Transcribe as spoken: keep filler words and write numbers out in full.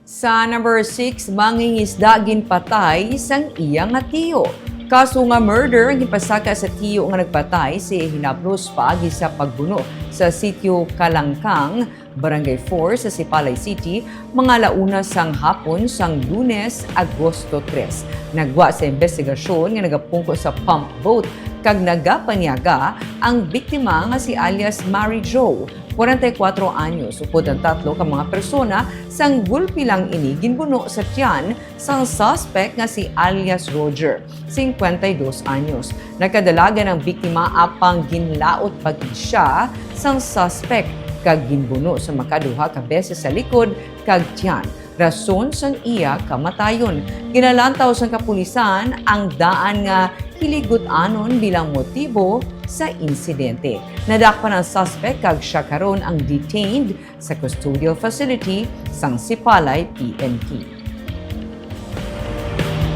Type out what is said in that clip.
Sa number six, mangingisda ginpatay sang iya nga tiyo. Kaso nga murder ang ginpasaka sa tiyo nga nagpatay sa iya hinablos paagi sa pagbuno sa sitio Kalangkang, Barangay four sa Sipalay City, mga ala una sang hapon sang Lunes, Agosto tres. Nagwa sa imbestigasyon nga nagapungko sa pump boat kag nagapanyaga ang biktima nga si alias Mary Jo, kwarenta y kuwatro anyos, upod ang tatlo ka mga persona sang gulpi lang ini ginbuno sa tiyan sang suspect nga si alias Roger, singkwenta y dos anyos. Nagkadalagan ang biktima apang ginlaot pa gid siya sang suspect kag ginbuno sa makaduha ka beses sa likod kag tiyan, rason sang iya kamatayon. Ginalantaw sang kapulisan ang daan nga hiligut-anon bilang motibo sa insidente. Nadakpan ang suspect kag siya karon ang detained sa custodial facility sang Sipalay P N P.